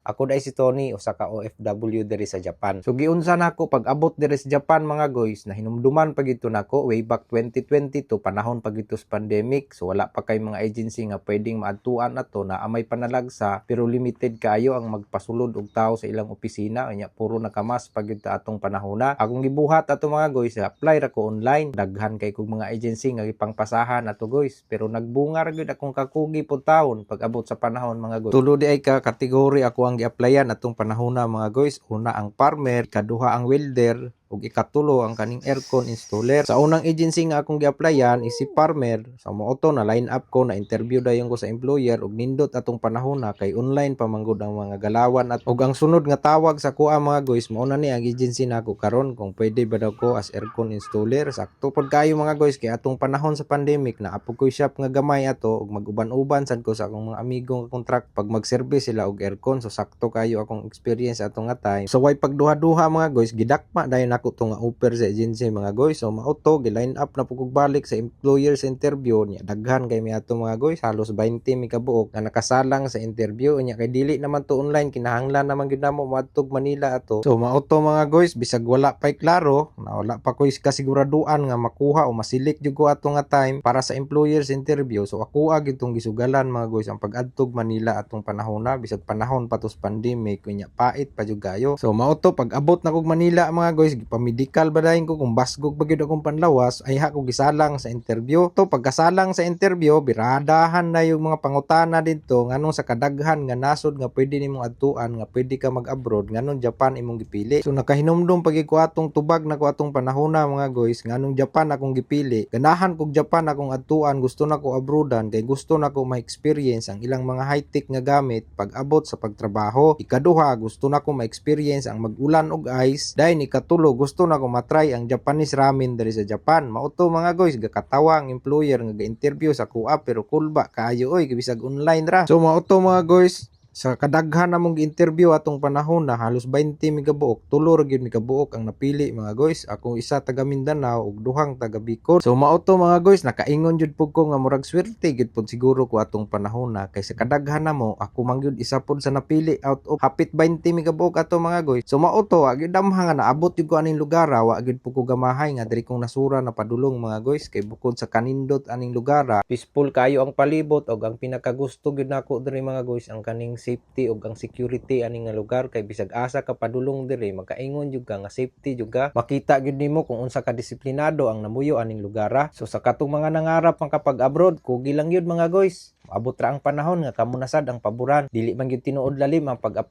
Ako diay si Tony, usa ka OFW diri sa Japan. So giunsa nako pag abot diri sa Japan, mga guys, na hinumduman pa gyud to nako way back 2022, panahon pa gyud to sa pandemic. So wala pa kay mga agency nga pwedeng maadtuan ato na amay panalagsa, pero limited kaayo ang magpasulod og tao sa ilang opisina, unya puro naka-mask pa gyud ta atong panahona. Akong gibuhat ato, mga guys, apply ra ko online. Daghan kay kog mga agency nga gipangpasahan ato, guys, pero nagbunga ra gyud akong kakugi pud taon pag abot sa panahon, mga guys. Tulo diay ka kategory ako ang gi-applyan atong panahona, mga guys. Una ang farmer, ikaduha ang welder, ug ikatulo ang kaning aircon installer. Sa unang agency nga akong gi-applyan is si farmer. Sa mao to na line up ko, na interview dayon ko sa employer, ug nindot atong panahona kay online pa man gud ang mga galawan at ug ang sunod nga tawag sa kuha, mga guys, mao na ni ang agency nako karon, kung pwede ba daw ko as aircon installer. Sakto pod kayo, mga guys, kay atong panahon sa pandemic naa pod ko'y shop nga gamay ato ug mag-uban-uban sad ko sa akong mga amigo nga contract pag mag-service sila og aircon. So sakto kayo akong experience ato nga time. So way pagduha-duha, mga guys, gidakma dayon nako to nga offer sa agency, mga guys. So mao to, gi-line up na pud kog balik sa employer sa interview niya. Daghan kay mi ato, mga guys, halos 20 mi kabuok nga nakasalang sa interview. Unya kay dili naman to online, kinahanglan naman gyud namo moadtog Manila ato. So mao to, mga guys, bisag wala pa'y klaro na wala pa ko'y kasiguraduan nga makuha o ma-select jud ko ato nga time para sa employers interview. So ako gyud tong gisugalan, mga guys, ang pag-adtog Manila atong panahon na, bisag panahon pa to sa pandemic, unya pait pa jud kayo. So mao to, pag abot na kog Manila, mga guys, gipamedikal ba dayon ko kung basgog ba gyud akong panlawas, ay ha ko gisalang sa interview. To pagkasalang sa interview, biradahan na yung mga pangutana didto, nganong sa kadaghan nga nasod nga pwede nimong adtuan nga pwede ka mag-abroad, nganong Japan imong gipili. So nakahinumdum pag ko atong tubag na ko atong panahona, mga guys, nganong Japan akong gipili. Ganahan kog Japan akong adtuan, gusto na ko abroadan kay gusto na ko ma-experience ang ilang mga high-tech nga gamit pag abot sa pagtrabaho. Ikaduha, gusto na ko ma-experience ang mag-ulan og ice. Dayon ikatulo, gusto na ko matry ang Japanese ramen diri sa Japan. Mao to, mga guys, gakatawa ang employer nga ga-interview sa kuha, pero kulba kaayo oy, bisag online ra. So mao to, mga guys, sa kadaghan namong gi-interview atong panahon na, halos 20 mi kabuok, tulo ra gyud mi kabuok ang napili, mga guys. Ako isa taga Mindanao ug duhang taga Bicol. So mao to, mga guys, nakaingon jud pud ko nga murag swerte gyud pud siguro ko atong panahon na, kay sa kadaghan namo, ako man gyud isa pud sa napili out of hapit 20 mi kabuok ato, mga guys. So mao to, wa gyud damha nga naabot gyud ko aning lugar. Wa gyud pud ko gamahay nga diri kong nasura na padulong, mga guys, kay bukod sa kanindot aning lugar, peaceful kayo ang palibot, ug ang pinakagusto gyud nako diri, mga guys, ang kaning safety ug ang security ani nga lugar, kay bisag asa ka padulong diri, makaingon jud ka nga safety jud ka. Makita gyud nimo kung unsa ka disiplinado ang namuyo aning lugar. So sa katong mga nangarap makapag-abroad, kugi lang gyud, mga guys, abot ra ang panahon nga kamo na sad ang paboran. Dili man gyud tinuod lalim ang pag-apply.